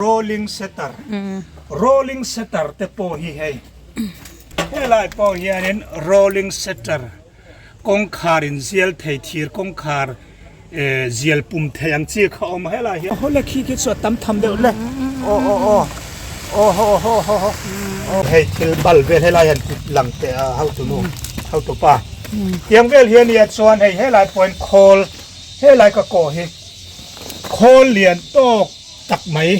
Rolling setter Rolling setter te pawh hi hei helai pawh hianin rolling setter kawngkhar in zial thei thir kawngkhar eh zial pum thei ang chi kha a awm a helai hian aw le khi khi chu a tam tham deuh le aw aw aw aw haw haw haw haw hei thil bal vel helai hian kut lang teh a hotu nu hotu pa tiang vel hi ania chuan hei helai pawhin khawl helai ka kawh hi khawl lian tawk. Tak mai,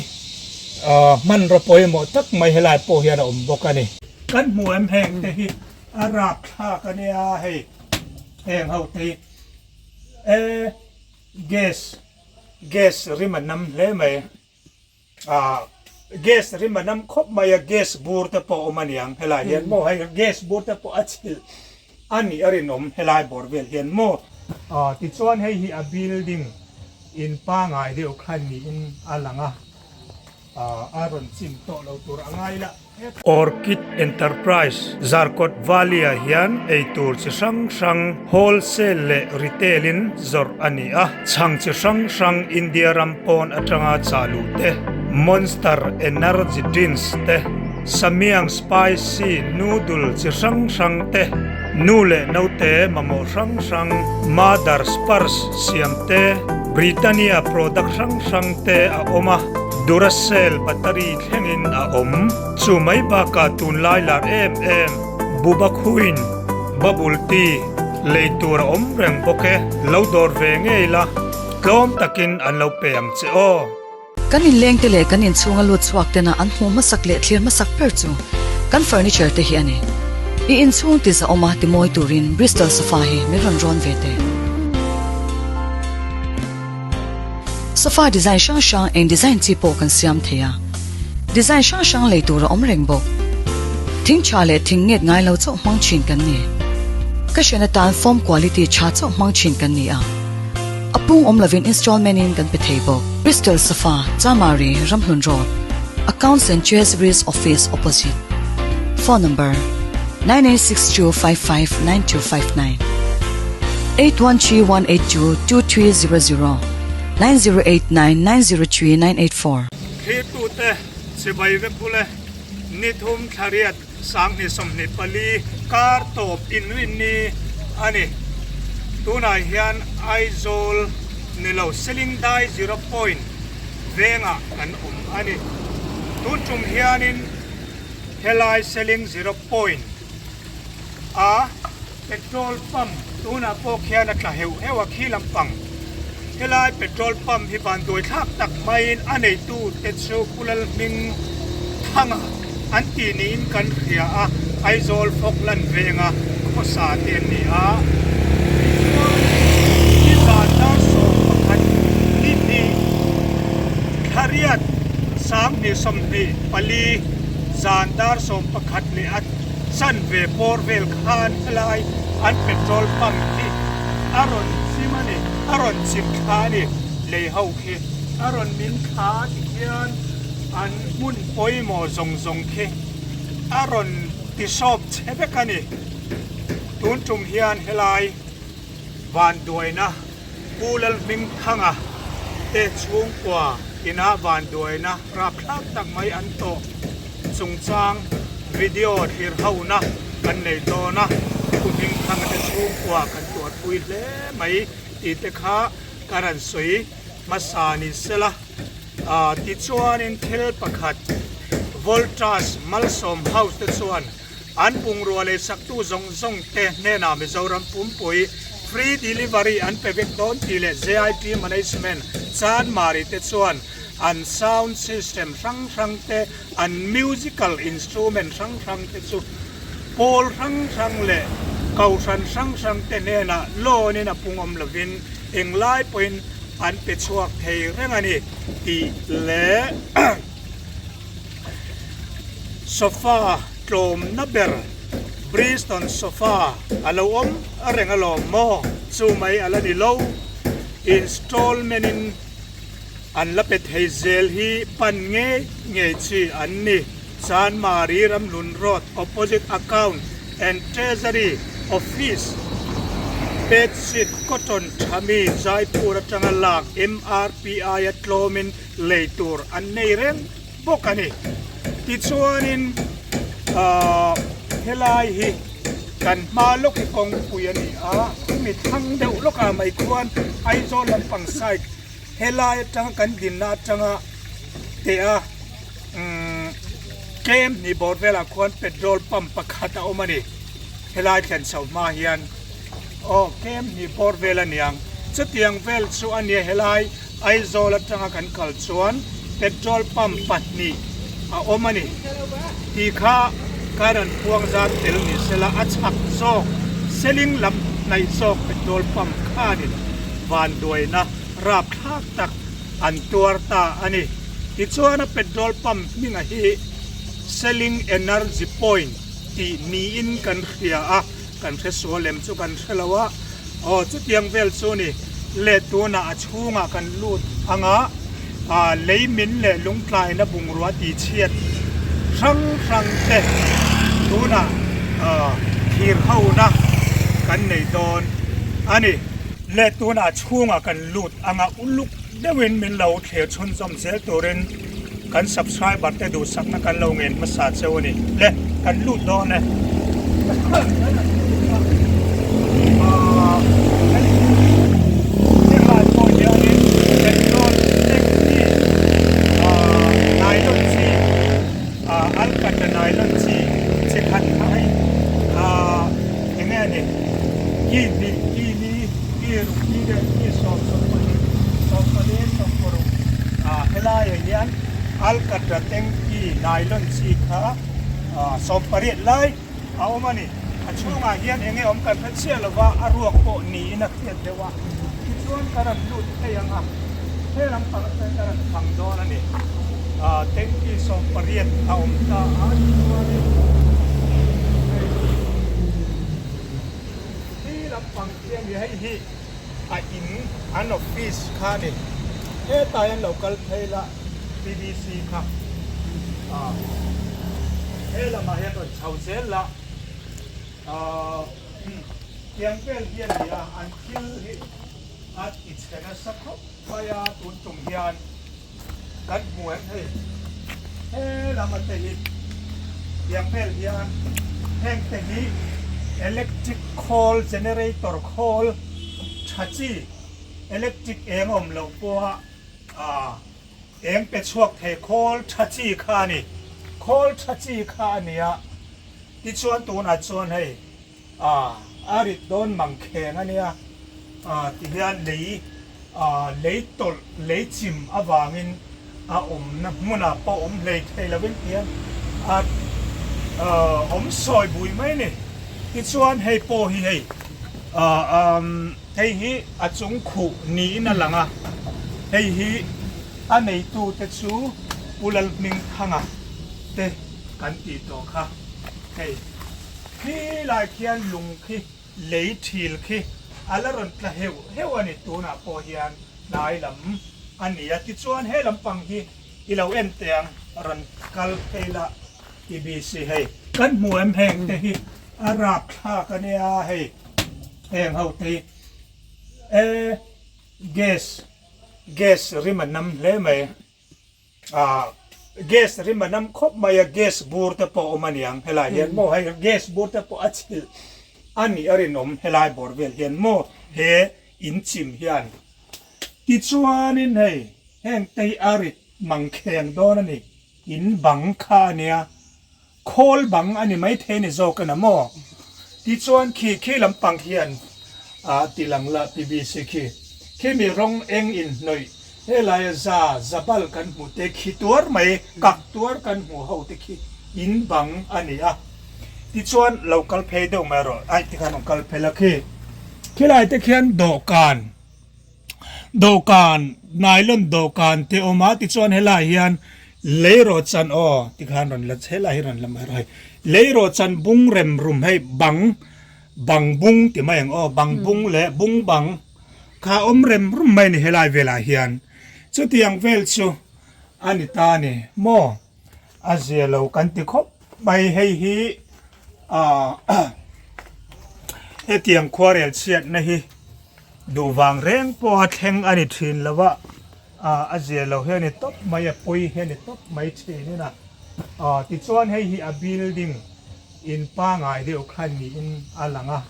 hmanraw pawimawh tak mai helai pawh hian a awm bawk a ni. Kan hmu em heng te hi a rapthlak a nia hei heng ho te hi e gas gas rim a nam hle mai ah gas rim a nam khawp mai a gas bur te pawh a awm a niang helai hian maw hei gas bur te pawh a chhilh a nih a rinawm helai bawr vel hian maw. Ah tichuan hei hi a building In pangai deuh khan niin a lang a, a rawn chim tawh lo tur a ngai la. Orchid Enterprise Zarkawt Valley-ah hian eitur chi hrang hrang wholesale leh retail in zawrh a ni a, chhang chi hrang hrang India ram pawn atanga chah luh te, Monster Energy Drinks te, Samyang Spicy Noodle chi hrang hrang te, nu leh naute mamawh hrang hrang Mother's Purse siam te, Britannia product hrang hrang te a awm a, Duracell battery thlengin a awm. Chu mai bakah tunlai lar em em Bubakhuin bubble tea lei tur a awm reng bawk e, lo dawr ve ngei la, tlawm takin an lo pe ang che aw. Kan inlengte leh kan inchhunga lut chhuak tena an hmuh hmasak leh thlir hmasak ber chu kan furniture te hi a ni. I inchhung ti zahawma ti mawi turin Bristol sofa hi min rawn rawn ve teh. Sofa design hrang hrang eng design chi pawh kan siam thei a, design hrang hrang lei tur a awm reng bawk. Thing tha leh thing nget ngai lo chauh hmang thin kan ni. Ka hriat atan foam quality tha chauh hmang thin kan ni a. A pung awm lovin installment in kan pe thei bawk. Bristol Sofa, Chamari, Ramhlun Road, Accounts and Treasuries Office opposite. Phone number, 9862559259, 8131822300, 9089903984. Thirtute chibai vek bul e, ni thum thlariat 2024 kar tawp inrinni a ni. Tunah hian Aizawl ni lo Selingdai Zero Point vengah kan awm a ni. Tun tum hianin helai Seling Zero Point a petrol pump tunah pawh khian a tla heuh heuh a khi lampang. Helai petrol pump hi vanduai thlak tak maiin a neitu te chu Pu Lalhming Thanga an tih niin kan hria a, Aizawl Falkland venga khawsa te an ni a. Tichuan nizan dar 11 ni hnih thlariat 2024 zan dar 11 leh a chanve bawr vel khan helai an petrol pump hi a rawn chim a ni, a rawn chim thla a ni, lei ho khi a rawn min thla ti khian an hmun pawimawh zawng zawng khi a rawn ti sawp che vek a ni. Tun tum hian helai vanduaina Pu Lalhmingthanga te chhungkua ina vanduaina rapthlak tak mai an tawh chungchang video thlir hona kan nei dawn a, Pu Hmingthanga te chhungkua kan tuarpui hle mai tih te kha ka rawn sawi hmasa ni sela. Tichuanin thil pakhat Voltas Malsawm House te chuan An bungrua lei saktu zawng zawng te hnenah Mizoram pumpui free delivery an pe vek dawn tih leh JIT Management Chanmari te chuan an sound system hrang hrang te, an musical instrument hrang hrang te chu pawl hrang hrang leh kohhran hrang hrang te hnenah loan in a pungawm lovin englai pawhin an pe chhuak thei reng a ni tih leh Sofa tlawmna ber Briston sofa a lo awm reng alawm maw? Chu mai a la ni lo. Installment in an la pe thei zel hi pan ngei ngei chi an ni. Chanmari Ramhlun Road opposite Account and Treasury Office Bedsheet cotton tha mi Jaipur atanga lak MRP aia tlawmin. lei tur an nei reng bawk a ni. Tichuanin ahh helai hi kan hma lawk hi kawngpui a ni a, mi thlang deuh lawkah mai khuan Aizawl lampang side helai atanga kan dinna atanga teh a umm tlem hnih bawr velah khuan petrol pump pakhat a awm a ni helai thlen chhoh hma hian aw tlem hnih bawr vel a niang chutiang vel chu a nia helai Aizawl atanga kan kal chuan petrol pump pahnih a awm a ni tih kha ka rawn puang zar tel ni sela a chhak zawk seling lam hnaih zawk petrol pump khanin vanduaina rapthlak tak an tuar ta a ni. Tichuan a petrol pump hminga hi Seling Energy Point tih niin kan hria a, kan hre sual em chu kan hre lo a, aw chutiang vel chu ni le tunah a chhungah kan lut ang a, ah lei min leh lungtlaina bungrua tihchhiat hrang hrang te tunah ah thir hona kan nei dawn a ni. Le tunah chhungah kan lut ang a, uluk deuhin min lo thlir chhunzawm zel turin kan subscriber te duhsakna kan lo ngen hmasa cheu a ni. Le kan lut dawn e. Helai pawh hianin petrol tank hi nylon chi alkatra nylon chi chi khat kha hei eng nge a ni ki hnih ki li ki ruk ki leh ki 14 14 16 helaiah hian alkatra tanky nylon chi kha 18 lai a awm a ni. A chhungah hian eng nge awm kan hre chiah lova a ruak pawh niin a hriat deuh a, tichuan ka rawn lut thei ang a, he lampang atang ka rawn thang dawn a ni. Tanky 18 a awm ta a, tichuanin hei hi lampang khi a ni, hei hi a in an office kha a ni, hetah hian lo kal phei la PDC kha he lamah hian rawn chho zel la tiang vel hi a ni a, an thil hi a ti chhe nasa khawp mai a, tun tum hian kan hmu em hei he lama te hi tiang vel hian heng te hi electric khawl generator khawl tha chi electric eng awm loh pawha ah eng pe chhuak thei khawl tha chi kha a ni khawl tha chi kha a ni a tichuan tunah chuan hei ah a rit dawn mang kheng a nia ah tihian lei ah lei tawlh lei chim avangin a awmna hmunah pawh awm hlei thei lovin tihian a ah awm sawi bui mai a ni tichuan hei pawh hi hei ah umm hei hi a chung khuh niin a lang a hei hi a neitute chu Pu Lalhmingthanga te kan tih tawh kha hei. Khi lai khian lung khi lei thil khi a la rawn tla heuh heuh a ni tunah pawh hian hnai lam a ni a tichuan he lampang hi i lo en teh ang rawn kal phei la TBC hei. Kan hmu em heng te hi a rapthlak a nia hei heng ho te hi e gas gas rim a nam hle mai. Ah gas rim a nam khawp mai a gas bur te pawh a awm a niang helai hian maw hei gas bur te pawh a chhilh a nih a rinawm helai bawr vel hian maw he in chim hian tichuanin hei heng te hi a rit mangkheng dawn a ni in bang kha a nia. Khawl bang a ni maithei ni zawk a na maw? Tichuan khi khi lampang hian a ti lang la PBC khi khi mi rawng eng in hnawih helaia za zabal kan hmuh te khi tuar mai kak tuar kan hmuh ho te khi in bang a ni a. Tichuan lo kal phei deuh mai rawh aih tikhan rawn kal phei la khi khilai te khian dawhkan Dawhkan, nylon dawhkan te awm a, tichuan helai hian leirawh chan aw tikhan rawn la helai hi rawn la mai rawh hei leirawh chan bung rem rum hei bang bang bung ti mai ang aw bang bung leh bung bang kha awm rem rum mai a ni helai velah hian chutiang vel chu a ni ta a ni maw a zia lo kan ti khawp mai hei hi ah hetiang khuarel chhiatna hi. Duh vang reng pawha thleng a ni thin lo a, A zia lo hi a ni tawp mai, a pawi hi a ni tawp mai thin in a. Tichuan hei hi a building in pangai deuh kha niin a lang a,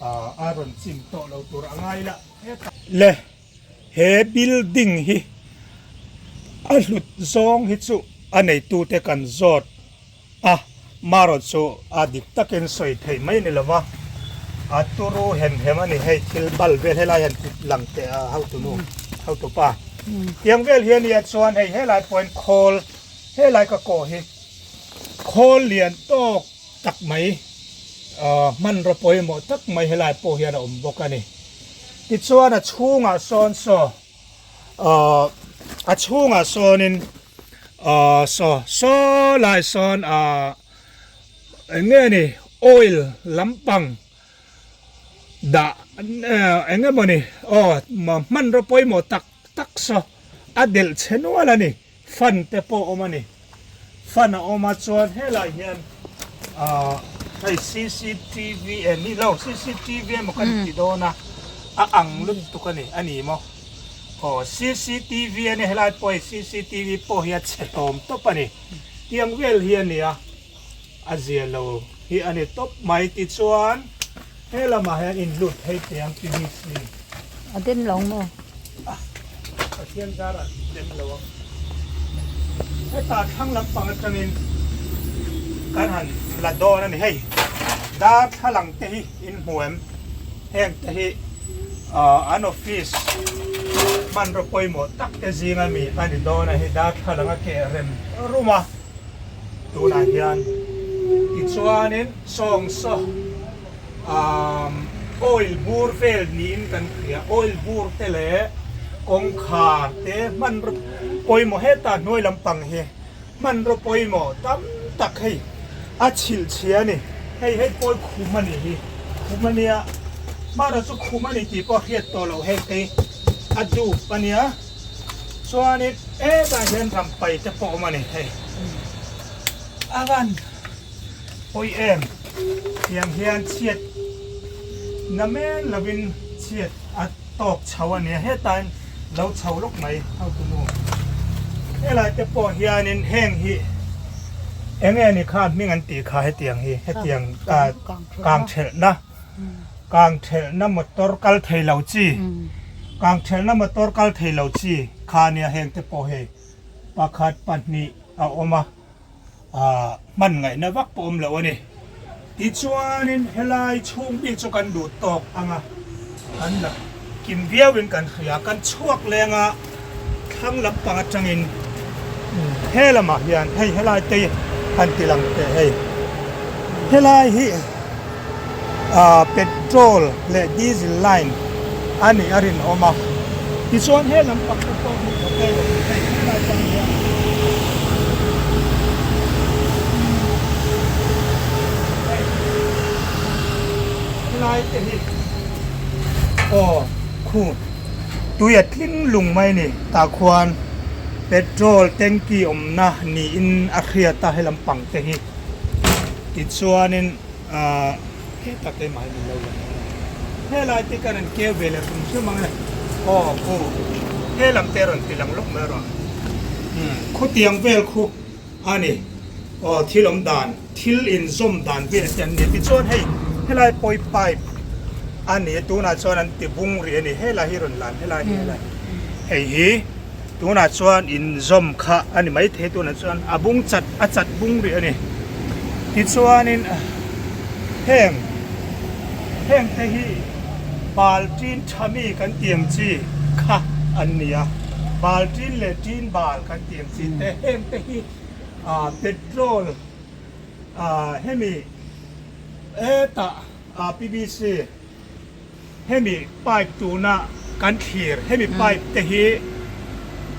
a rawn chim tawh lo tur a ngai la. Le, he building hi a hlut zawng hi chu a neitute kan zawt A, marawh chu a dik takin sawi theih mai ni lova, a turu hem hem a ni hei thil bal vel helai hian kut lang teh a hotu nu, hotu pa. Tiang vel hi a nia chuan hei helai pawhin khawl, helai ka kawh hi khawl lian tawk tak mai hmanraw pawimawh tak mai helai pawh hian a awm bawk a ni. Tichuan a chhungah sawn saw a chhungah sawnin Ahh saw saw lai sawn ahh eng nge ni oil lampang dah eng emaw ni aw hmanraw pawimawh tak tak saw a delh chhe nual a ni fan te pawh a awm a ni fan a awm a chuan helai hian ahh hei cctv eh ni lo cctv emaw kan ti dawn a a ang lutuk a ni a ni maw. Aw cctv a ni helai pawh hi cctv pawh hi a chhe tawm tawp a ni tiang vel hi a ni a a zia lo hi a ni tawp mai tichuan he lamah hian in lut phei teh ang pvc a den lo maw a Pathian zarah den lo ang heta thlang lampang atangin kan han la dawn a ni hei darthlalang te hi in hmu em. Heng te hi an office hmanraw pawimawh tak te zinga mi a ni dawn a hi darthlalang a keh rem rum a tunah hian tichuanin sawngsaw oil bur vel niin kan hria oil bur te leh kawngkhar te hmanraw pawimawh heta hnuai lampang hi hmanraw pawimawh tam tak hei a chhilh chhia a ni. Hei hei pawi khum a nih hi, khum a nia, hmara chu khum a ni tih pawh a hriat tawh loh hei te a dup a nia, chuanin hetah hian rampai te pawh a awm a ni hei a van pawi em tiang hian chhiat na men lovin chhiat a tawk chho a nia hetain lo chho lawk mai hotunu helai te pawh hianin heng hi eng nge ni kha hming an tih kha hetiang hi hetiang kang thelhna kang thelhna motor kal thei lo chi kang thelhna motor kal thei lo chi kha nia heng te pawh hei pakhat pahnih a awm a. Hman ngaihna vak pawh awm lo a ni. Tichuanin helai chhung bik chu kan duh tawk ang a, kan la kim viauin kan hria. Kan chhuak leng a, thlang lampang atangin he lamah hian hei helai te han ti lang teh hei. Helai hi petrol leh diesel line a nih a rinawm a. Tichuan he lampang te pawh hi hotel awm hei helai atang hian hei helai te hi aw khu tui a tling lung mai a ni tah khuan petrol tanky awmna niin a hriat a he lampang te hi. Tichuanin ahh hetah keimah hi min lo lang ang a, helai te ka rawn keu ve leh hrim hrim ang e, aw khu he lam te rawn ti lang lawk mai rawh umm khutiang vel khu a ni aw thil awm dan thil inzawm dan vel te an ni tichuan hei helai pawi pipe a ni tunah chuan an ti bung rih a ni helai hi rawn lan helai hi helai hei hi. Tunah chuan inzawm kha a ni maithei tunah chuan a bung chat a chat bung rih a ni. Tichuanin heng heng te hi bal tin tha mi kan tih ang chi kha an ni a, bal tin leh tin bal kan tih ang chi te heng te hi ah petrol ah hemi hetah ah pvc. Hemi pipe tuna kan thlir hemi pipe te hi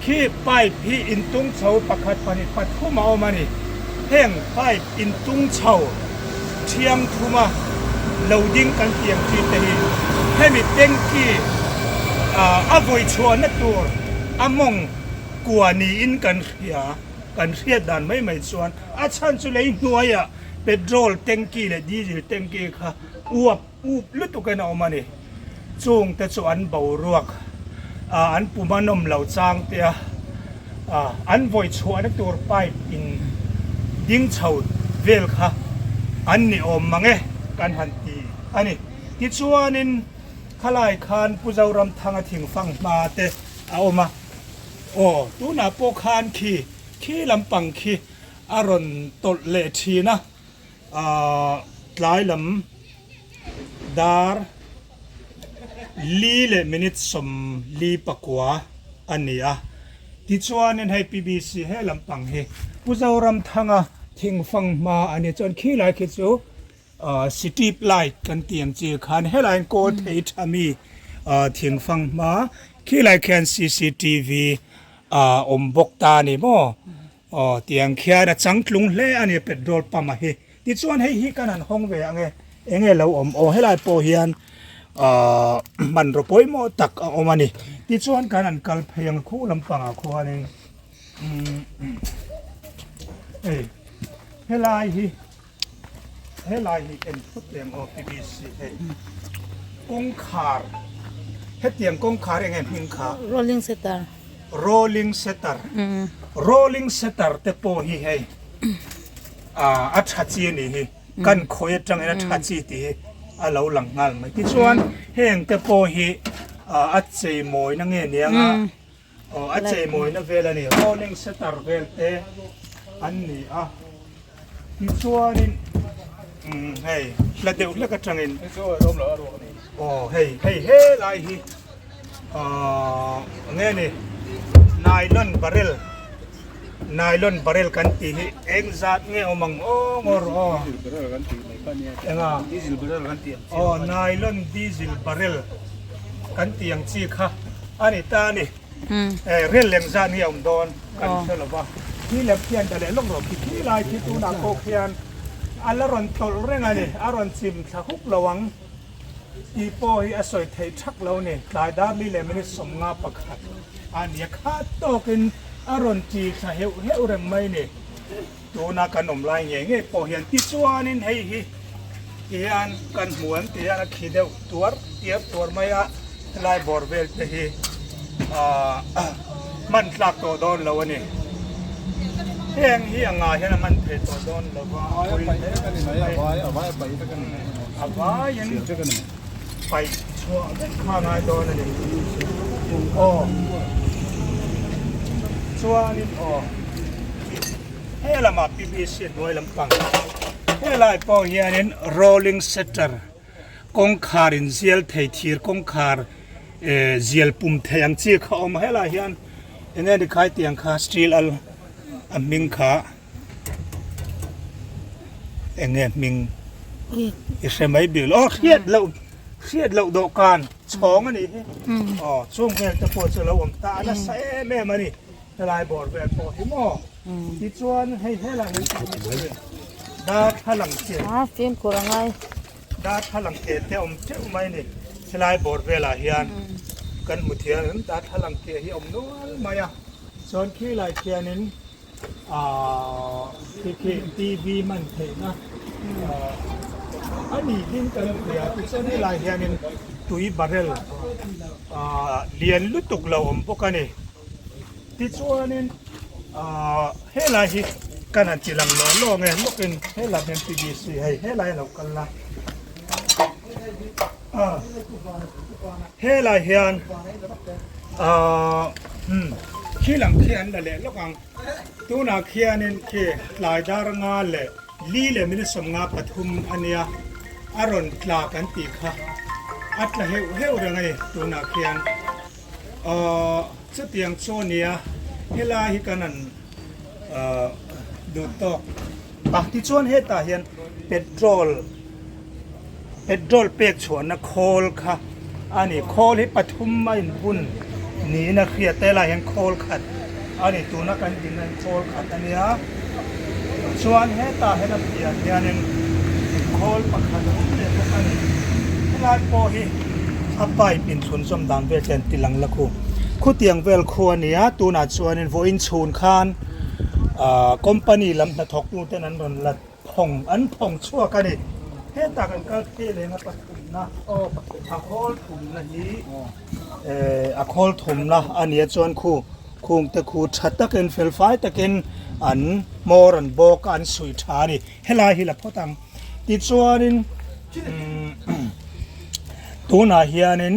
khi pipe hi intung chho pakhat pahnih pathum a awm a ni. Heng pipe intung chho thiang thuma lo ding kan tih ang chi te hi hemi tanky a vawi chhuahna tur a mawng kua niin kan hria kan hriat dan mai mai chuan a chhan chu lei hnuaiah petrol tanky leh diesel tanky kha uap Up lutuk in a awm a ni. Chung te chu an boruak an pum a nawm lo chang te a an vawi chhuahna tur pipe in ding chho vel kha an ni awm mang e kan han ti a ni. Tichuanin khalai khan Pu Zoramthanga thingfang hma te a awm a, aw tunah pawh khan khi khi lampang khi a rawn tawlh leh thin a, aah tlai lam dar li leh minute 44 a ni a, tichuanin hei PBC he lampang hi Pu Zoramthanga thingfang hma a ni chuan khi lai khi chu City light kan tih ang chi khan helai in kawl thei tha mi thingfang hma khilai khian cctv a awm bawk ta a ni maw aw tiang khian a changtlung hle a ni petrol pump a hi tichuan hei hi kan han hawng ve ang e eng nge lo awm aw helai pawh hian ahh hmanraw pawimawh tak a awm a ni tichuan kan han kal phei ang khu lampangah khuanin umm hei helai hi. Helai hi en phut lem aw PBC hei kawngkhar hetiang kawngkhar enge hming kha Rolling setter Rolling setter Rolling setter te pawh hi hei a tha chi a nih hi kan khawi atangin a tha chi tih hi a lo lang nghal mai tichuan heng te pawh hi a chei mawina nge niang a Aw a cheimawina vel a ni, rolling shutter vel te an ni a, tichuanin umm hei hla deuh hlek atangin aw hei hei helai hi ahh enge ni nylon barrel nylon barrel kan tih hi eng zat nge awm ang aw ngawr aw enga aw nylon diesel barrel kan tih ang chi kha a ni ta a ni rel leng zan hi a awm dawn kan hre lo va khi lem khian da leh lawk rawh khi khi lai khi tunah pawh khian a la rawn tawlh reng a ni a rawn chim thla huk lo ang tih pawh hi a sawi theih thak lo a ni tlai dar li leh minute 51 a ni a khat tawkin a rawn ti thla heuh heuh reng mai a ni tuna kan awm lai ngei ngei pawh hian tichuanin hei hi Tihian kan hmu an ti hian a khi deuh tuar tiar tuar mai a, helai bawr vel te hi ahh hman tlak tawh dawn lo a ni. Heng hi a ngah hian a hman thei tawh dawn lo va, a pui hle mai. A vaiin paih chhuah vek kha a ngai dawn a ni. Aw chuanin aw. He lamah PBC hnuai lampang helai pawh hianin rolling shutter kawngkhar in zial thei thir kawngkhar eh zial pum thei ang chi kha a awm a helai hian eng nge ni khai tiang kha steel al a hming kha eng nge hming i hre mai bil aw hriat loh hriat loh dawhkan chhawng a nih hi aw chung vel te pawh chu a lo awm ta a nasa em em a ni. Helai bawr vel pawh hi maw tichuan hei helai hi darthlalang che a fimkhur a ngai darthlalang ke te awm teuh mai a ni helai bawr velah hian kan hmu thiam darthlalang ke hi a awm nual mai a chuan khilai khianin Aaa khi khi TV man theihna a ni ding kan hria tichuan helai hianin tui barrel aaa lian lutuk lo awm bawk a ni tichuanin aaa helai hi kan han ti lang law law nge lawkin helai hian PVC hei helai a lo kal la a helai hian aaa umm khi lang khi an la leh lawk ang tunah khianin khi tlai dar nga leh li leh minute 53 a nia a rawn tla kan tih kha a tla heuh heuh reng a ni tunah khian aaa chutiang chu a nia helai hi kan han aaa duh tawk a tichuan hetah hian petrol. Petrol pek chhuahna khawl kha a ni. Khawl hi pathum a inbun niin a hriat a, helaiah hian khawl khat a ni. Tuna kan din hian khawl khat a nia. Chuan hetah hian a piah hianin khawl pakhat a awm leh bawk a ni. Helai pawh hi a pipe inthlunzawm dan vel te an ti lang la khu. Khutiang vel khu a ni a, tunah chuanin vawiin chhun khan ahh company lam hnathawk tuten an rawn la. Phawng an phawng chhuak a ni. Hetah kan kal phei leng a pathumna a khawl thumna hi a khawl thumna a nia chuan khu khung te khu tha takin fel fai takin an hmawr an bawk a an suih tha a ni helai hi la phawt ang tichuanin tunah hianin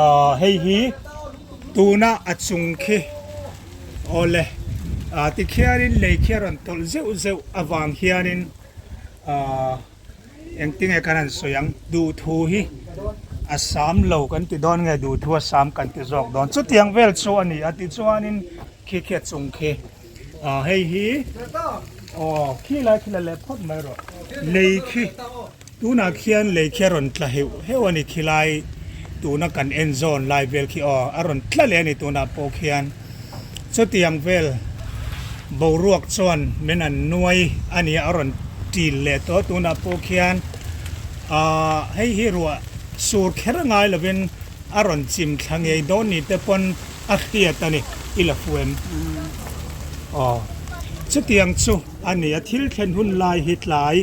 ah hei hi tuna a chung khi awle ah tikhianin lei khi a rawn tawlh zeuh zeuh avang hianin. Ahh engtinge kan han sawi ang duhthu hi a sam lo kan ti dawn nge duhthu a sam kan ti zawk dawn chutiang vel chu a ni a tichuanin khi khi a chung khi ah hei hi aw khi lai khi la leh phawt mai rawh lei khi tunah khian lei khi a rawn tla heuh heuh a ni khi lai tuna kan en zawn lai vel khi aw a rawn tla leh a ni tunah pawh khian. Chutiang vel boruak chuan min an nuai a nia a rawn ṭil leh tawh tunah pawh khian ahh hei hi ruah sur kher ngai lovin a rawn chim thla ngei dawn ni te pawn a hriat a ni i la fu em? Aw chutiang chu a ni a thil thlen hun lai hi tlai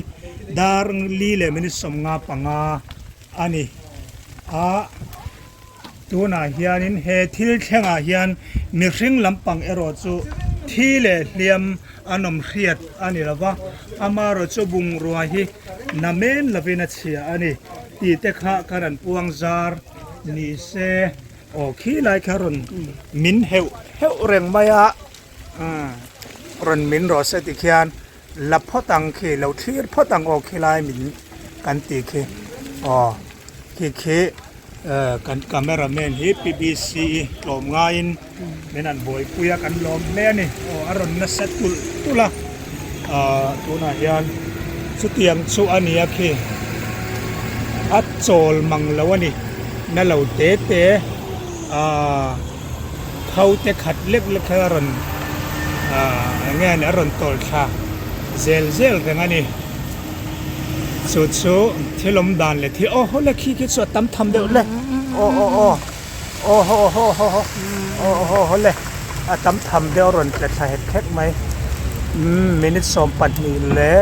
dar li leh minute 55 a ni a. Tunah hianin he thil thlengah hian mihring lampang erawh chu thi leh hliam an awm hriat a ni lo va, amaherawh chu bungrua hi namen lovin a chhia a ni tih te kha ka rawn puang zar ni se aw khi lai kha rawn min heuh heuh reng mai a umm rawn min rawh se tikhian la phawt ang khi lo thlir phawt ang aw khilai min kan tih khi aw khi khi eh kan camera man hi P_B_C tlawm ngaiin min han buaipui a kan lawm hle a ni aw a rawn nasa tulh tulh a ah tunah hian chutiang chu a ni a khi a chawl mang lo a ni na lo te te ah. Kho te khat lek lek kha a rawn aah eng nge a nih a rawn tawlh thla zel zel reng a ni. Chu chu thil awm dan leh thil aw haw le khi khi chu a tam tham deuh le aw aw aw aw haw haw haw haw aw haw haw le a tam tham deuh a rawn tla thla hek hek mai umm minute 12 leh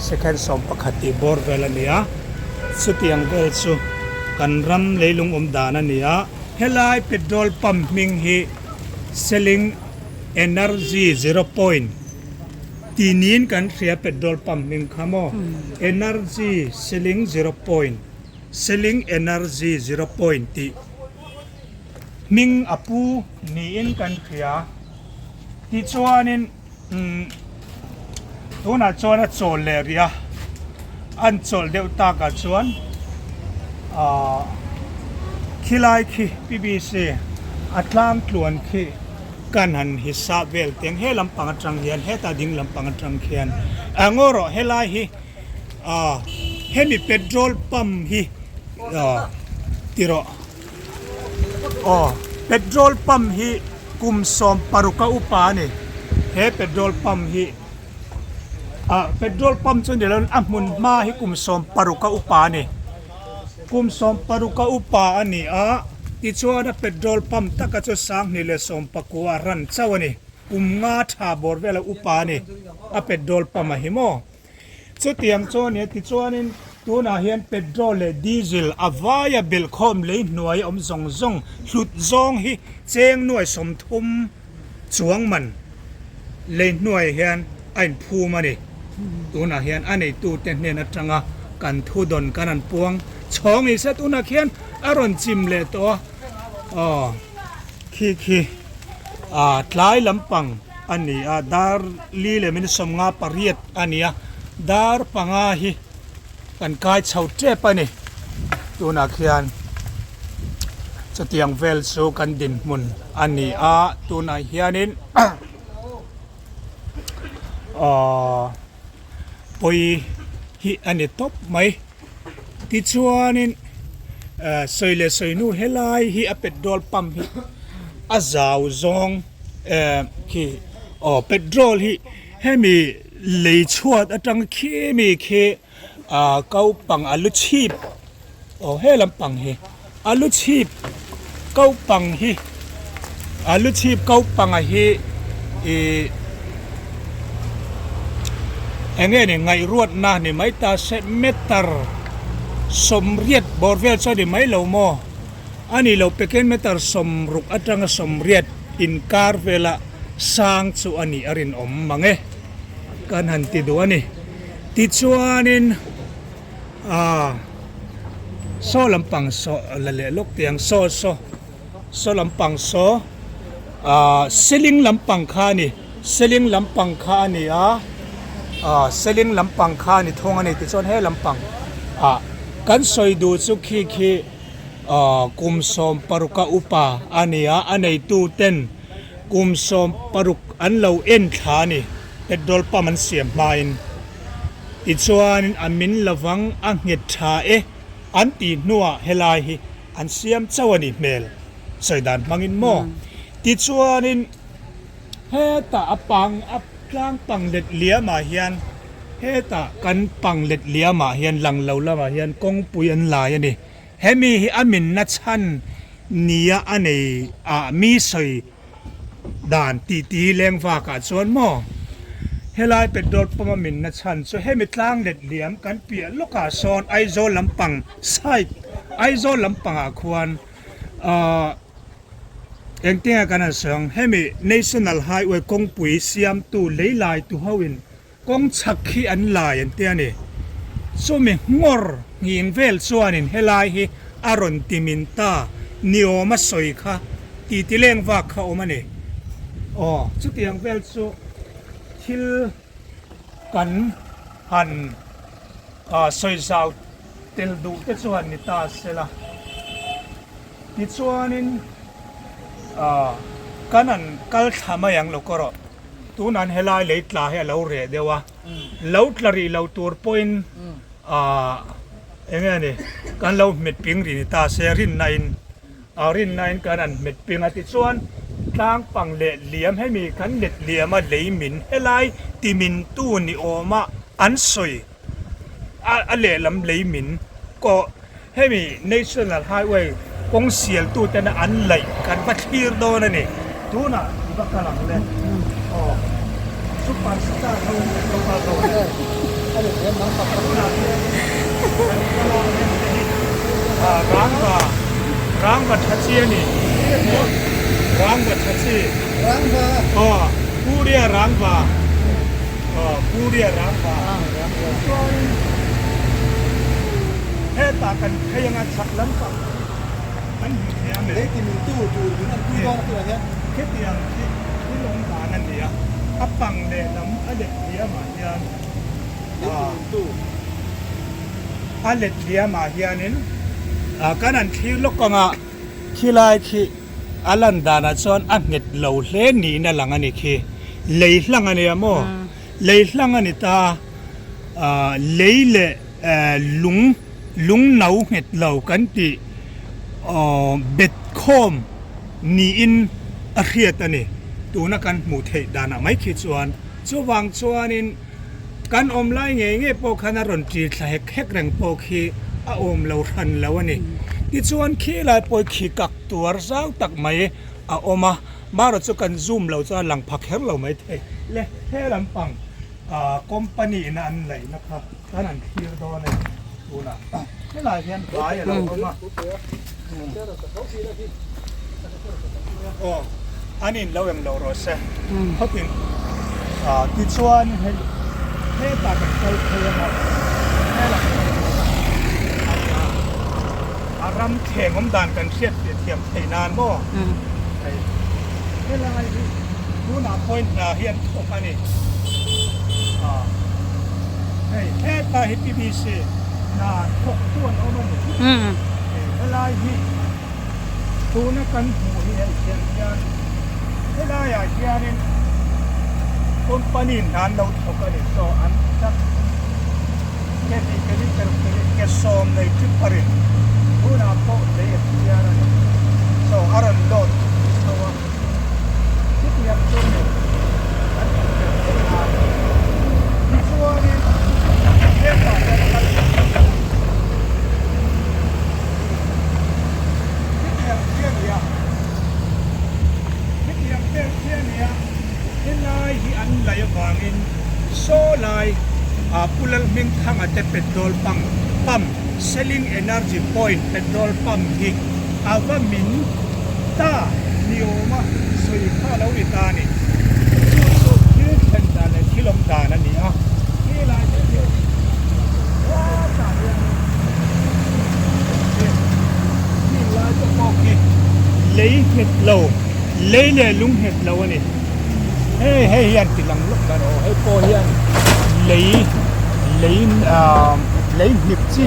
second 11 tih bawr vel a ni a chutiang vel chu kan ram leilung awm dan a ni a. Helai petrol pump hming hi Selling Energy Zero Point tih niin kan hria petrol pump hming kha maw Energy Selling Zero Point Selling Energy Zero Point tih hming a pu niin kan hria tichuanin umm tunah chuan a chawl leh rih a an chawlh deuh takah chuan ahh khilai khi P_B_C a tlang tluan khi kan han hisap vel teng he lampang atang hian hetah ding lampang atang khian ah ngaw rawh helai hi ahh hemi petrol pump hi ahh ti rawh. Aw, petrol pump hi kum 16 a upa a ni. He petrol pump hi ah petrol pump chu ni lo a hmun hma hi kum 16 a upa a ni. Kum 16 a upa a ni a, tichuan a petrol pump taka chu 2019 a ran chauh a ni. Kum nga tha bawr vela upa a ni a petrol pump a hi maw. Chutiang chu a nia tichuanin tunah hian petrol leh diesel a vaia belhkhawm lei hnuai awm zawng zawng hlut zawng hi cheng nuai 30 chuang man lei hnuaiah hian a inphum a ni. Tunah hian a neitute hnen atanga kan thu dawn kan han puang chhawng ni se tunah khian a rawn chim leh tawh a aw khi khi ah tlai lampang a ni a dar li leh minute 58. A ni a, dar panga hi kan kai chho tep a ni. Tunah khian chutiang vel chu kan dinhmun a ni a, tunah hianin ahh pawi hi a ni tawp mai. Tichuanin eh sawi leh sawi hnu helai hi a petrol pump hi a zau zawng eh khi aw petrol hi. Hemi lei chhuat atang khi mi khi ah ko pang a lu chhip aw he lampang hi a lu chhip ko pang hi a lu chhip ko pang a hi ih eng nge ni ngaihruatna ni mai ta se meter. Sawmriat bawr vel chu a ni mai lo maw? A ni lo pekin meter 60 atanga 80 inkar vela sang chu a nih a rinawm mang e kan han ti duh a ni. Tichuanin aaa saw lampang saw la leh lawk teh ang saw saw saw lampang saw aaa ceiling lampang kha a ni ceiling lampang kha a ni a aaa ceiling lampang kha a ni thung a ni tichuan he lampang ah kan sawi duh chu khi khi aaa kum 16 a upa a ni a a neitu ten kum 16 an lo en thla a ni petrol pump an siam hmain tichuan a min lovang a nghet tha e an tih hnuah helai hi an siam chauh a nih hmel sawi dan hmangin maw tichuanin hetah a pang a tlang pang let liamah hian hetah kan pang let liamah hian lang lo lamah hian kawngpui an lai a ni hemi hi a minna chhan nia a nei ah mi sawi dan tih ti leng vakah chuan maw helai petrol pump a minna chhan chu hemi tlang let liam kan piah lawkah sawn Aizawl lampang side Aizawl lampangah khuan ahh engtinge kan han sawi ang hemi national highway kawngpui siamtu lei lai tu ho in kawng chhak hi an lai an ti a ni chumi nghawr nghing vel chuanin helai hi a rawn ti min ta niawm a sawi kha tih ti leng vak kha awm a ni aw chutiang vel chu thil kan han ah sawi zau tel duh te chuan ni ta sela tichuanin ah kan han kal thla mai ang lo kawrawh. Tunah helai lei tla hi a lo reh deuh a, lo tla rih lo tur pawhin aah eng nge ni kan lo hmet ping rih ni ta se rinnain ah rinnain kan han hmet ping a tichuan tlang pang leh liam hemi kan let liam a lei min helai ti min tu ni awma an sawi a a lehlam lei min kawh Hemi National Highway kawng sial tuten an laih kan va thlir dawn a ni. Tunah i va kal ang le. Aw super star ho in kan lo kal dawn a ni. Tunah hian kan kal a heng te hi rangva rangva tha chi a ni. Rangva tha chi. Rangva. Aw Puria rangva. Aw Puria rangva. Chuanin hetah kan phei anga chhak lampang khi kan hmu thei ang e. Lei ti min tu tur min an pui dawn a tunah hian. Khitiang khi thil awm dan a ni a, a pang lehlam a let liamah hian Lei ti min tu. A let liamah hianin kan han thlir lawk anga khilai khi a lan danah chuan a nghet lo hle niin a lang a ni khi. Lei hlang a nia maw? Lei hlang a ni ta, lei leh lung, lung no nghet lo kan tih bet khawm niin a hriat a ni. Tuna kan hmuh theih danah mai khi chuan chuvang chuanin kan awm lai ngei ngei pawh khan a rawn tir thla hek hek reng pawh khi a awm lo hran lo a ni. Tichuan khi lai pawh hi khi kak tuar zau tak mai a awm a. Mara chu kan zoom lo chuan lang pha kher lo mai thei le he lampang ah company in a an laih na kha kan han thlir dawn a ni tunah helai hian vai a lo awm a aw an in lo eng lo rawh se khawtin ah tichuan hei hetah kan kal phei anga helam a ram thleng awm dan kan hriat leh thiam theih nan maw hei helai hi tunah pawhin hna hi an thawk a ni ah hei hetah hi PBC hna thawk tu an awm a ni hei helai hi tuna kan hmuh hi hei thian hian helaiah hianin company hna an lo thawk a ni saw an truck Ke hnih ke li ke ruk ke li ke sawm nei tipper-in tunah pawh lei a thiar a ni. Chaw a rawn load chho a, chutiang chu ni kan hmuh theih theih nan. Tichuanin hetah hian kal Chutiang khi a ni a, chutiang vel khi a ni a, helai hi an laih avangin saw lai. Pu Lalhmingthanga te petrol pump pump. Selling Energy Point petrol pump hi a va min ta ni awma sawi kha a lo ni ta a ni. Chu chu thil thlen dan leh thil awm dan a ni a, helai te hi hetah hian heng lai te pawh khi lei nghet lo, lei leh lung nghet lo a ni. Hei hei hian ti lang lawk dan aw hei pawh hian lei lei ah lei hnip chi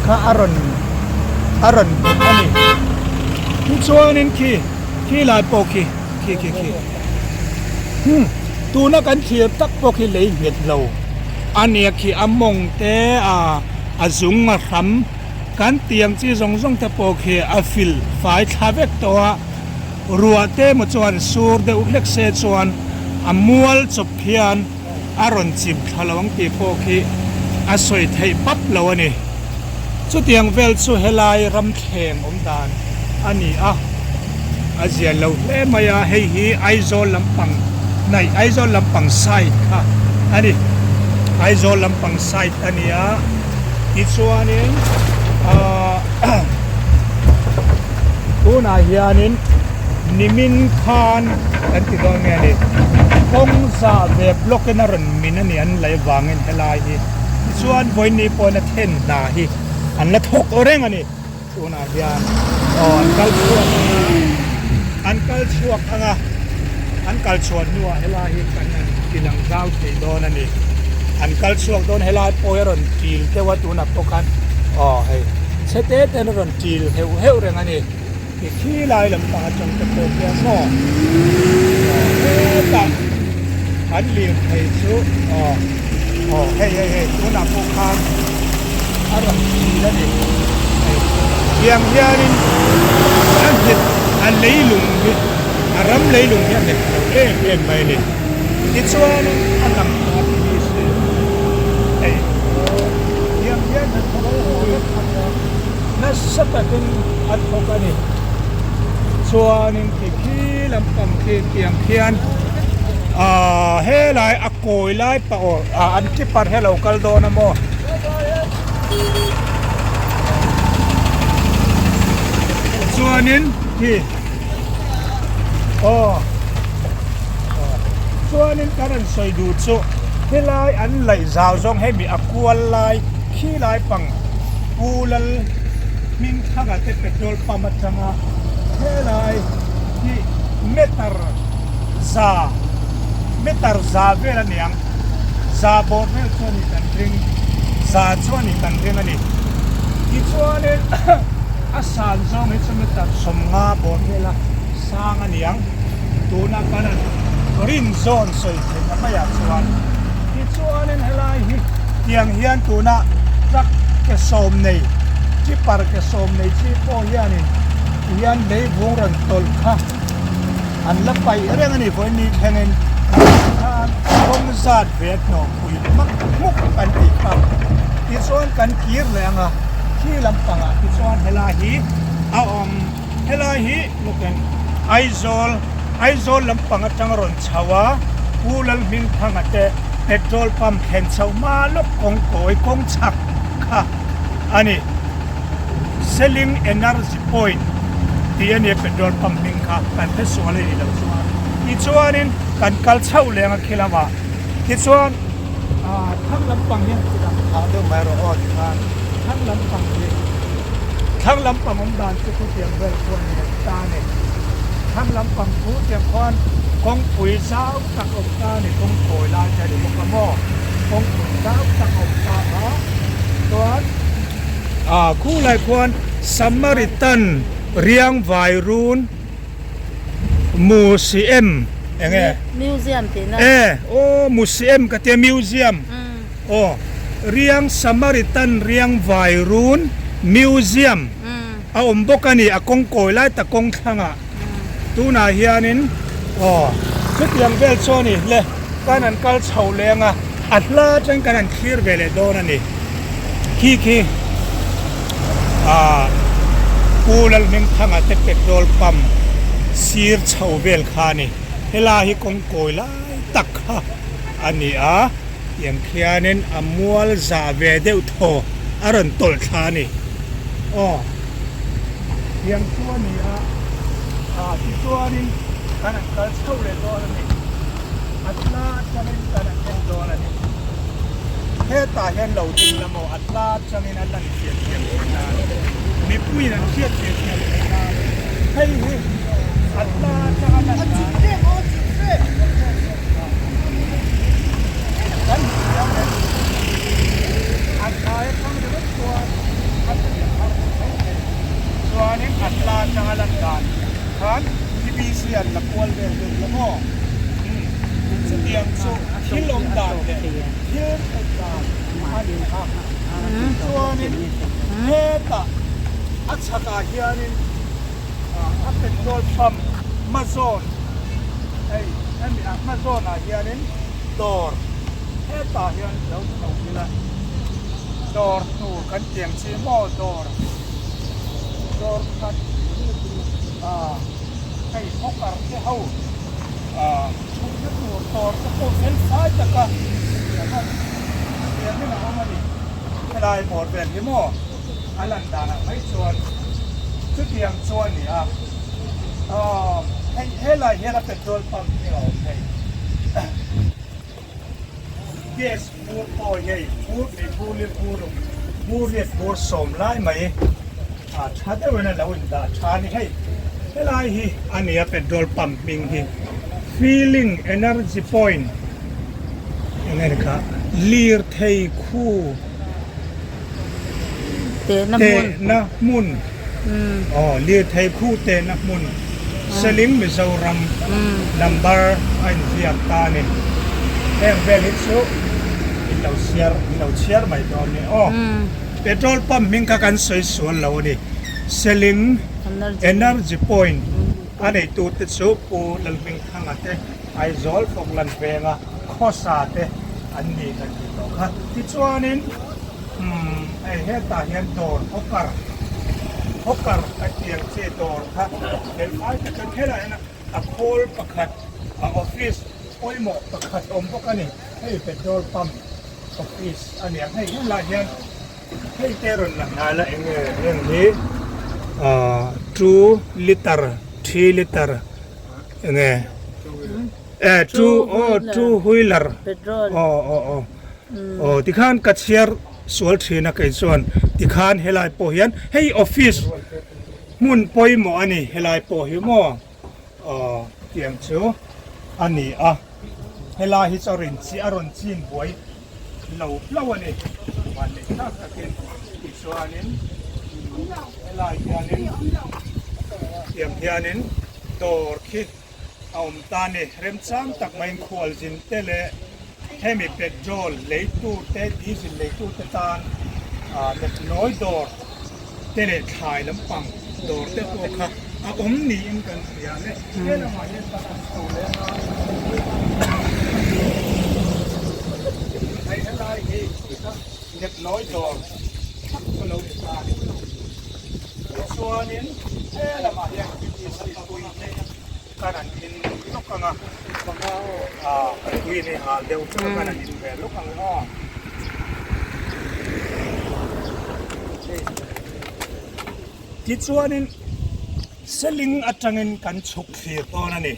kha a rawn a rawn nghet a ni tichuanin khi khi lai pawh khi khi khi khi hmm tuna kan thlir tak pawh khi lei nghet lo a nia khi a mawng te ah a zung a hram kan tiang chi zawng zawng te pawh khi a filh fai thla vek tawh a. Ruah te emaw chuan sur deuh hlek se chuan a mual chawp hian a rawn chim thla lo ang tih pawh khi a sawi theih pap lo a ni. Chutiang vel chu helai ramthleng awm dan a ni a, a zia lo hle mai a, hei hi Aizawl lampang hnaih Aizawl lampang side kha a ni. Aizawl lampang side a ni a, tichuanin ahh. Tunah hianin nimin khan kan ti dawn nge ni kawng zah ve block in a rawn min a ni an lei vangin helai hi tichuan vawiin pawhin a then hna hi an la thawk reng a ni tunah hian aw an kal chhuak ang a an kal chhuak ang a an kal chhuah hnuah helai hi kan han ti lang zau thei dawn a ni an kal chhuak dawn helai pawh hi a rawn kil deuh a tunah pawh khan aw hei. Chhe te ten a rawn til heuh heuh reng a ni. Ti khi lai lampang atang te pawh khian maw aw hetah an lirthei chu aw aw hei hei hei tunah pawh khan a rawn til a ni. Hei tiang hianin a nghet a leilung hi a ram leilung hi a nghet lo em em mai a ni. Tichuanin a lang ta a ti si hei tiang hian Nasa takin a thawk a ni. Chuanin khi khi lampang khi tiang khian ahh helai a kawi lai pah aw ah an keeper hi a lo kal dawn a maw. Chuanin khi aw chuanin ka rawn sawi duh chu helai an laih zau zawng hemi a kual lai khi lai pang Pu Lal hming thanga te petrol pump atanga helai hi meter za meter za vel a niang za bawr vel chu a ni kan ring za chu a ni kan ring a ni tichuanin a san zawng hi chu meter 50 bawr vela sang a niang tuna kan rin zawn sawi theihna maiah chuan tichuanin helai hi tiang hian tuna truck ke sawm nei tipper ke sawm nei chi pawh hianin tihian leivung rawn tawlh kha an la paih reng a ni vawiin thlengin khan kawng zat ve a hnawh phui hmak hmuk an tih kha tichuan kan kir leh ang a khi lampangah tichuan helai hi a awm. Helai hi lawkin Aizawl Aizawl lampang atang a rawn chho a, Pu Lalhmingthanga te petrol pump thlen chho hma lawk kawng kawi kawng chhak kha a ni. Selling Energy Point tih a nia petrol pump hming kha kan hre sual a nih loh chuan. Tichuanin kan kal chhoh leng a khi lamah tichuan ah thlang lampang hian thudang phah deuh mai rawh aw tikhan thlang lampang hi thlang lampang awm dan chu khutiang vel khuan ni a ta a ni thlang lampang chu tiang khuan kawngpui zau tak awm ta a ni kawng kawi lai te a ni bawk a maw kawngpui zau tak awm ta a chuan ah khulai khuan Samaritan riangvai run. Museum enge Museum tih na. E aw Museum ka tia Museum aw Riang Samaritan Riang Vairun Museum a awm bawk a ni a kawng kawi lai tak kawng thlangah tunah hianin aw chutiang vel chu a ni le kan han kal chho leng a a hla atang kan han thlir ve leh dawn a ni khi khi. Ah Pu Lalhmingthanga te petrol pump sir chho vel kha a ni. Helai hi kawng kawi lai tak kha a ni a, tiang khianin a mual zah ve deuh thaw. a rawn tawlh thla a ni. Aw, tiang chu a ni a, ah tichuanin kan han kal chhoh leh dawn a ni. A tla atangin kan han en dawn a ni. Hetah hian lo ding la maw a tla atangin a lan fiah thiam theih nan, mipuiin an hriat fiah thiam theih nan hei hi a tla atanga lan dan. Kan hmu thiam em? A tlai atang ringawt chuan a fiah har mai thei. Chuanin a tla atanga lan dan khan TBC an la kual vel deuh la maw? Umm, chutiang chu thil awm dan leh thil theih dan a ni a. Chuanin hetah a chhakah hianin a petrol pump hmazawn hei hemi a hmazawnah hianin dawr hetah hian lo chho ila dawr tur kan tiang chi maw dawr dawr khat ah hei hawker te ho ah thutna tur dawr te pawh fel fai taka siam in a awm a ni helai bawr vel hi maw. A lan danah mai chuan chutiang chu a ni a, hei helai hian a petrol pump hi a awm hei. Gas bur pawh hi hei bur hnih bur li bur bur riat bur sawm lai mai a tha deuhin a lo indah tha a ni hei. Helai hi a ni a petrol pump hming hi filling energy point eng nge ni kha lirthei khu. Tehna hmun aw lirthei khu tehna hmun Seling Mizoram number a inziak ta a ni. Heng vel hi chu in lo chhiar in lo chhiar mai dawn ni aw. Petrol pump hming kha kan sawi sual lo a ni. Seling Energy Point a neitute chu Pu Lalhmingthanga te Aizawl Falkland venga khawsa te an ni kan tih tawh kha. Tichuanin umm hei hetah hian dawr hawker hawker a tih ang chi dawr kha helai takin helaiah hian a khawl pakhat a office pawimawh pakhat awm bawk a ni. Hei petrol pump office a ni ang hei helaiah hian hei te rawn lang nghal a eng nge heng hi ahh two litre three litre eng nge eh two aw two wheeler aw aw aw aw tikhan ka chhiar sual thin a kei chuan tikhan helai pawh hian hei office hmun pawimawh a ni helai pawh hi maw aw tiang chu a ni a helai hi chu a rin chi a rawn chin buai lo hlauh a ni vanneih thlak takin tichuanin helai hianin tiang hianin dawr khi a awm ta a ni. Remchang tak maiin khualzin te leh hemi petrol leitu te diesel leitu te tan nepnawi dawr te leh thlai lampang dawr te pawh kha a awm niin kan hria le. He lamah hian kan han chho leh a, hei helai hi nepnawi dawr tak chu lo ni ta a ni. Tichuanin he lamah hian PPC pui hi kan han in lawk ang a, ah kan tui in hi hal deuh chu kan han in ve lawk ang aw. Tichuanin Seling atangin kan chhuk thlir dawn a ni.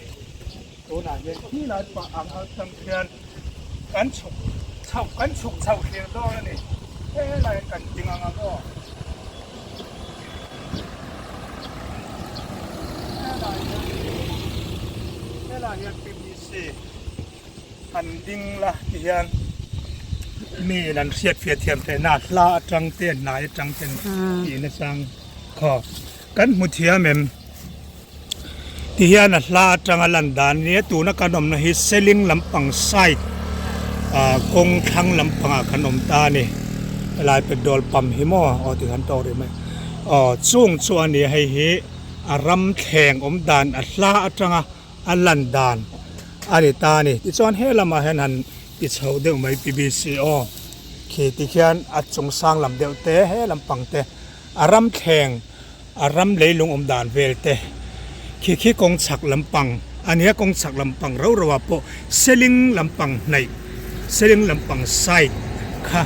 Tunah hian khi lai pah ang atang khian kan chhuk chhoh kan chhuk chhoh thlir dawn a ni. Helai kan ding ang ang aw. Helai hian helai hian PPC han ding la ti hian mi in an hriat fiah thiam theih na hla atang te hnai atang ten tih nachang khaw kan hmu thiam em. Ti hian a hla atanga lan dan nia tuna kan awmna hi Seling lampang side ah kawng thlang lampangah kan awm ta a ni helai petrol pump hi maw aw ti khan tawk rih mai aw chung chu a ni a hei hi a ram thleng awm dan a hla atanga a lan dan a ni ta a ni tichuan he lamah hian han ti chho deuh mai P B C aw khi ti khian a chung sang lam deuh te he lampang te a ram thleng. A ram leilung awm dan vel te khi khi kawng chhak lampang a nia kawng chhak lampang rau rau ah pawh seling lampang hnaih seling lampang side kha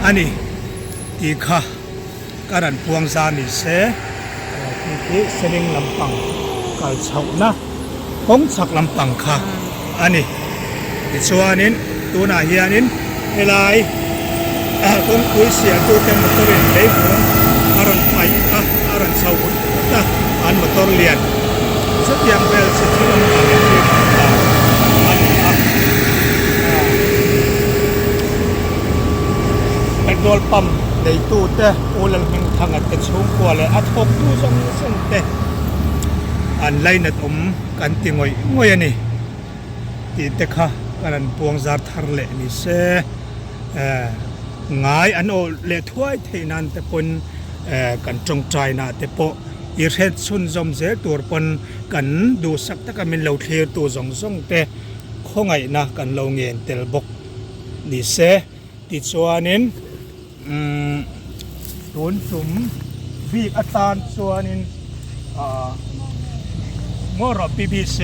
a ni. Tih kha ka rawn puang za ni se. Tih khi seling lampang kal chhohna kawng chhak lampang kha a ni. Tichuanin tunah hianin helai kawngpui sialtute motor in leivung a rawn paih a, a rawn chho vut vut a, an motor lian chutiang vel chu thil awm dan leh thil hmuh dan a ni a. Petrol pump neitute U Lalhmingthanga te chhungkua leh a thawktu zawng zawng te an lainat awm kan ti ngawih ngawih a ni tih te kha ka rawn puang zar thar leh ni se ngai an awh leh thuai theih nan te pawn kan tawngtai nah te pawh i hret chhunzawm zel tur pawn kan duhsak taka min lo thlir tu zawng zawng te khawngaihna kan lo ngen tel bawk ni se tichuanin umm tun tum bik atan chuanin ahh Ngawrawh PBC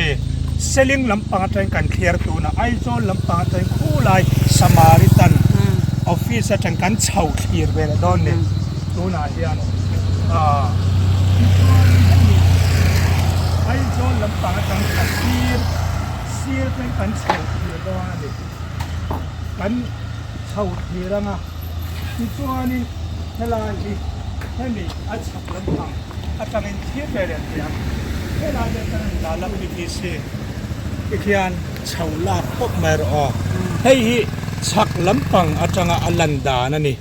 Seling lampang atangin kan thliar tun a Aizawl lampang atangin khulai Samaritan office atang kan chho thlir ve leh dawn ni tunah hian ahh tichuanin hemi Aizawl lampang atang a sir sir atangin kan chho thlir dawn a ni. Kan chho thlir ang a, tichuanin helai hi hemi a chhak lampang atangin thlir ve leh thei ang. Helai te atangin la la PPC tikhian chho lak pawp mai rawh aw. Hei hi chhak lampang atanga a lan dan a ni.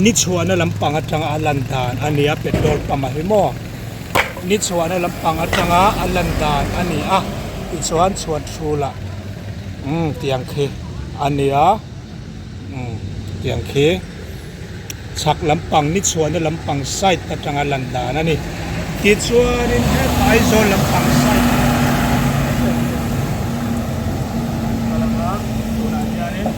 Ni chhuahna lampang atanga a lan dan a ni a, petrol pump a hi maw? Ni chhuahna lampang atanga a lan dan a ni a, tichuan chhuat hrulah umm tiang khi a ni a umm tiang khi chhak lampang ni chhuahna lampang side atanga lan dan a ni tichuanin hetah Aizawl lampang side a lang a tunah hianin.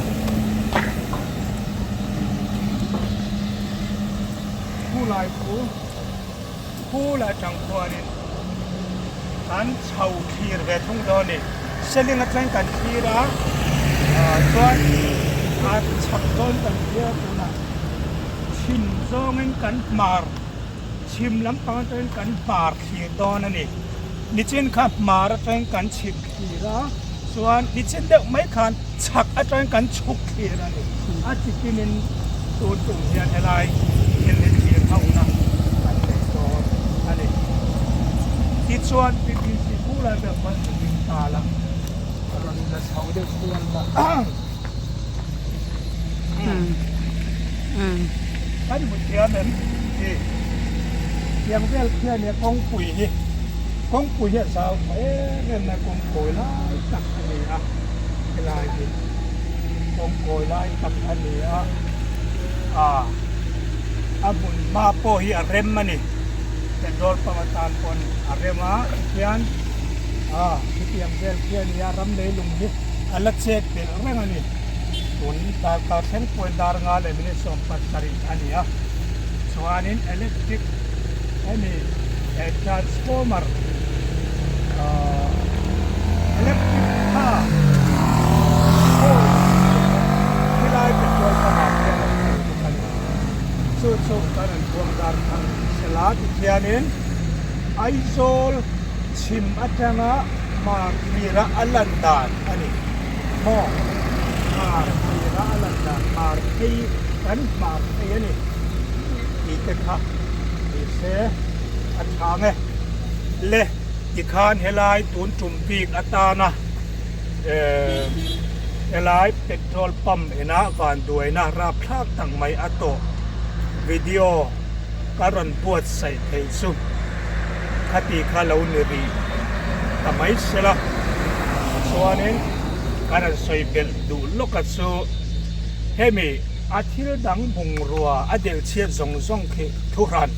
Khulai khu. Phul atang khuanin kan chho thlir ve thung dawn a ni. Seling atangin kan thlir a, chuan a chhak dawn kan thlir a tunah chhim zawngin kan hmar, chhim lampang atangin kan hmar thlir dawn a ni. Nichin kha hmar atangin kan chhim thlir a, chuan nichin deuh mai khan chhak atangin kan chhuk thlir a ni. A chikinin tun tum hian helai thil hi thlir hauhna kan nei dawn a ni. Tichuan PPC bulah ber khuan ka ding ta la, rawn la chho deuh kual la. Kan hmu thiam em tih tiang vel khian nia kawngpui hi kawngpui hi a zau tha em em mai kawngkawi lai tak a ni a helai hi kawngkawi lai tak a ni a ah a hmun hma pawh hi a rem a ni petrol pump atan pawn a rem a tikhian ah hetiang vel khian nia ram leilung hi a la chet belh reng a ni. Tun darkar thleng pawhin dar nga leh minute 17 a ni a, chuanin electric hemi transformer ahh electric kha pole khilai petrol pump ah khian a awm bawk a ni. Chu chu kan rawn buang dar thar sela tikhianin Aizawl chhim atanga hmar thira a lan dan a ni. Maw hmar thira a lan dan hmar phei kan hmar phei a ni tih te kha ni se a chhang e. Le tikhan helai tun tum bik atana eh helai petrol pump ena vanduaina rapthlak tak mai a tawh video ka rawn buatsaih thei chu khati kha lo ni rih ta mai sela chuanin ka rawn sawi belh duh lawk a chu hemi a thil dang bungrua a delh chhiat zawng zawng khi thuhran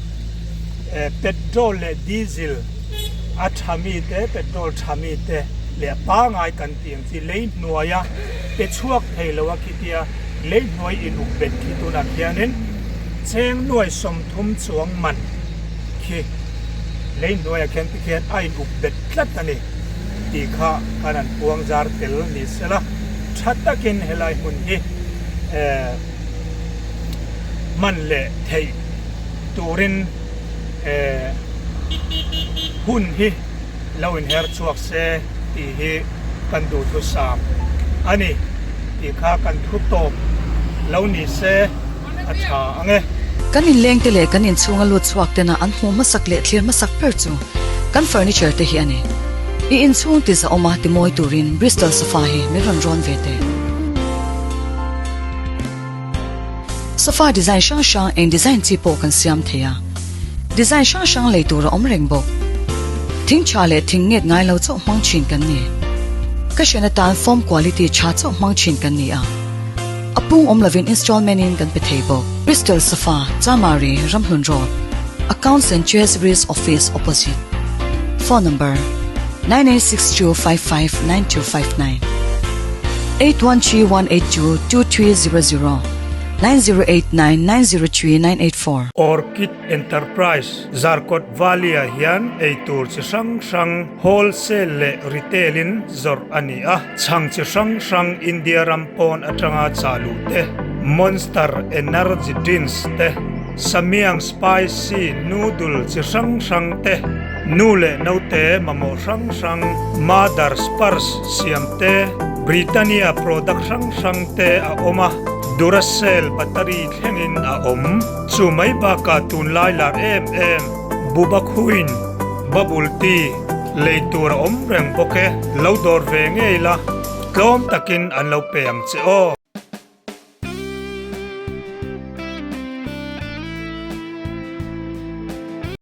petrol leh diesel a tha mi te petrol tha mi te leh pangai kan tih ang chi lei hnuaia pe chhuak thei lo a khitia lei hnuai in uk bet khi tunah khianin cheng nuai 30 chuang man khi lei hnuaiah khian tikhian a in uk bet tlat a ni tih kha kan han puang zar tel ni sela tha takin helai hmun hi eh. hman leh theih turin hun hi lo inher chhuak se tih hi kan duhthusam a ni tih kha kan thu tawp lo ni se a tha ang e. Kan inlengte leh kan inchhunga lut chhuak tena an hmuh hmasak leh thlir hmasak ber chu kan furniture te hi a ni. I inchhung ti zahawma ti mawi turin Bristol sofa hi min rawn rawn ve teh. Sofa design hrang hrang eng design chi pawh kan siam thei a, design hrang hrang lei tur a awm reng bawk. Thing tha leh thing nget ngai lo chauh hmang thin kan ni. Ka hrian atan foam quality tha chauh hmang thin kan ni a, a pung awm lovin installment in kan pe thei bawk. Bristol Sofa, Chamari, Ramhlun Road, Accounts and Treasuries Office opposite. Phone number, 9862559259 8131822300 9089903984. Orchid Enterprise, Zarkawt Valley-ah hian eitur chi hrang hrang wholesale leh retail-in zawrh a ni a. Chhang chi hrang hrang India ram pawn atanga chah luh te, Monster Energy Drinks te, Samyang Spicy Noodle chi hrang hrang te, Nu leh naute mamawh hrang hrang, Mother's Purse siam te, Britannia product hrang hrang te a awm a, Duracell battery thlengin a awm. Chu mai bakah tunlai lar em em Bubakhuin Bubble Tea lei tur a awm reng bawk e. Lo dawr ve ngei la, tlawm takin an lo pe ang che aw.